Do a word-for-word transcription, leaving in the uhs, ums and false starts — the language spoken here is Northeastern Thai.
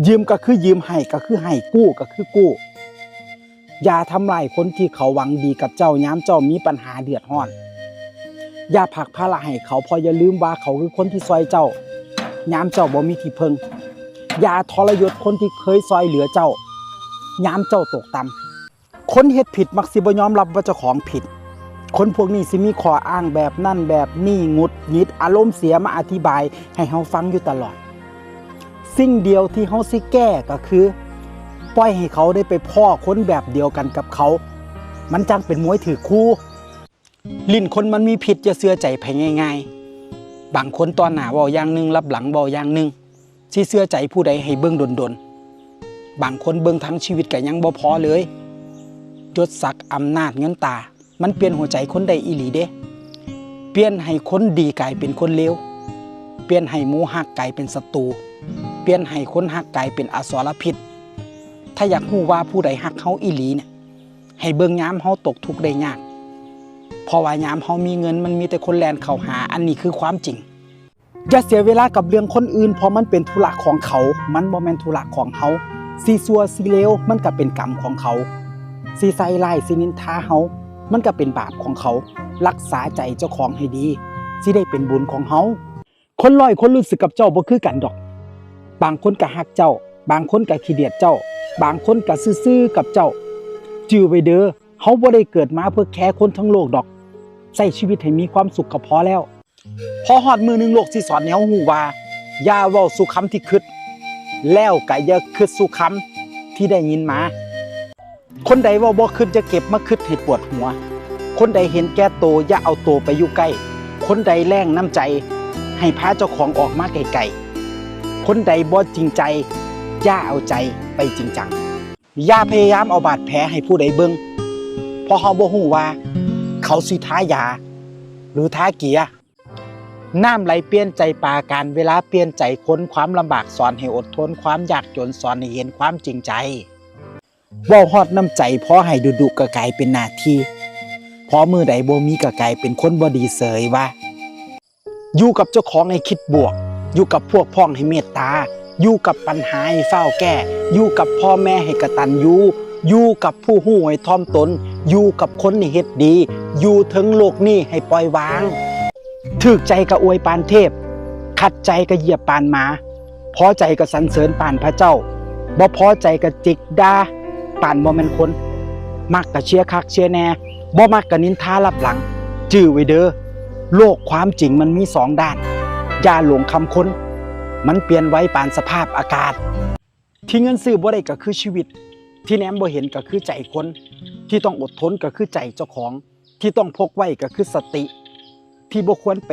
ยืมก็คือยืม ให้ก็คือให้ กู้ก็คือกู้ อย่าทำลายคนที่เขาหวังดีกับเจ้ายามเจ้ามีปัญหาเดือดร้อน อย่าผลักภาระให้เขา เพราะอย่าลืมว่าเขาคือคนที่ซ่อยเจ้ายามเจ้าบ่มีที่เพิ่ง อย่าทรยศคนที่เคยซ่อยเหลือเจ้ายามเจ้าตกต่ำ คนเฮ็ดผิดมักสิบ่ยอมรับว่าเจ้าของผิด คนพวกนี้สิมีข้ออ้างแบบนั้นแบบนี้ หงุดหงิด อารมณ์เสียมาอธิบายให้เฮาฟังอยู่ตลอด สิ่งเดียวที่เฮาสิแก้ก็คือ ปล่อยให้เขาได้ไปพ้อคนแบบเดียวกันกับเขา มันจั่งเป็นมวยถืกคู่ ลิ้นคนมันมีพิษ อย่าเชื่อใจไผง่ายๆ บางคนต่อหน้าเว้าอย่างหนึ่ง ลับหลังเว้าอย่างหนึ่ง สิเชื่อใจผู้ใดให้เบิ่งดนๆ บางคนเบิ่งทั้งชีวิตก็ยังบ่พอเลย ยศศักดิ์ อำนาจ เงินตรา มันเปลี่ยนหัวใจคนได้อีหลีเด้ เปลี่ยนให้คนดีกลายเป็นคนเลว เปลี่ยนให้หมู่ฮักกลายเป็นศัตรู เปลี่ยนให้คนฮักกลายเป็นอสรพิษ ถ้าอยากรู้ว่าผู้ใดฮักเฮาอีหลีเนี่ย ให้เบิ่งยามเฮาตกทุกข์ได้ยาก เพราะว่ายามเฮามีเงิน มันมีแต่คนแล่นเข้าหา อันนี้คือความจริง อย่าเสียเวลากับเรื่องคนอื่น เพราะมันเป็นธุระของเขา มันบ่แม่นธุระของเฮา สิชั่วสิเลว มันก็เป็นกรรมของเขา สิใส่ร้ายสินินทาเฮา มันก็เป็นบาปของเขา รักษาใจเจ้าของให้ดี สิได้เป็นบุญของเฮา คนร้อยคนรู้สึกกับเจ้าบ่คือกันดอก บางคนก็ฮักเจ้า บางคนก็ขี้เดียดเจ้า บางคนก็ซื่อๆกับเจ้า จื่อไว้เด้อ เฮาบ่ได้เกิดมาเพื่อแคร์คนทั้งโลกดอก ใช้ชีวิตให้มีความสุขก็พอแล้ว พอฮอดมื้อหนึ่งโลกสิสอนให้เฮารู้ว่า อย่าเว้าสู่คำที่คิด แล้วก็อย่าคิดสู่คำที่ได้ยินมา คนใดเว้าบ่คิดอย่าเก็บมาคิดให้ปวดหัว คนใดเห็นแก่โตอย่าเอาโตไปอยู่ใกล้ คนใดแล้งน้ำใจให้พาเจ้าของออกมาไกลๆ คนใดบ่จริงใจอย่าเอาใจไปจริงจัง อย่าพยายามเอาบาดแผลให้ผู้ใดเบิ่ง เพราะเฮาบ่ฮู้ว่าเขาสิทายาหรือทาเกลือ น้ำไหลเปลี่ยนใจปลา กาลเวลาเปลี่ยนใจคน ความลำบากสอนให้อดทน ความยากจนสอนให้เห็นความจริงใจ เว้าฮอดน้ำใจ พอให้ดุๆก็กลายเป็นหน้าที่ พอมื้อใดบ่มีก็กลายเป็นคนบ่ดีเสยว่า อยู่กับเจ้าของให้คิดบวก อยู่กับพวกพ้องให้เมตตา อยู่กับปัญหาให้ฟ้าวแก้ อยู่กับพ่อแม่ให้กตัญญู อยู่กับผู้ฮู้ให้ถ่อมตน อยู่กับคนให้เฮ็ดดี อยู่เทิงโลกนี้ให้ปล่อยวาง ถูกใจก็อวยปานเทพ ขัดใจก็เหยียบปานหมา พอใจก็สรรเสริญปานพระเจ้า บ่พอใจก็จิกด่าปานบ่แม่นคน มักก็เชียร์คักเชียร์แน่ บ่มักก็นินทาลับหลัง จื่อไว้เด้อ โลกความจริงมันมีสองด้าน อย่าหลงคำคน มันเปลี่ยนไวปานสภาพอากาศ ที่เงินซื้อบ่ได้ก็คือชีวิต ที่แนมบ่เห็นก็คือใจคน ที่ต้องอดทนก็คือใจเจ้าของ ที่ต้องพกไว้ก็คือสติ ที่บ่ควรไป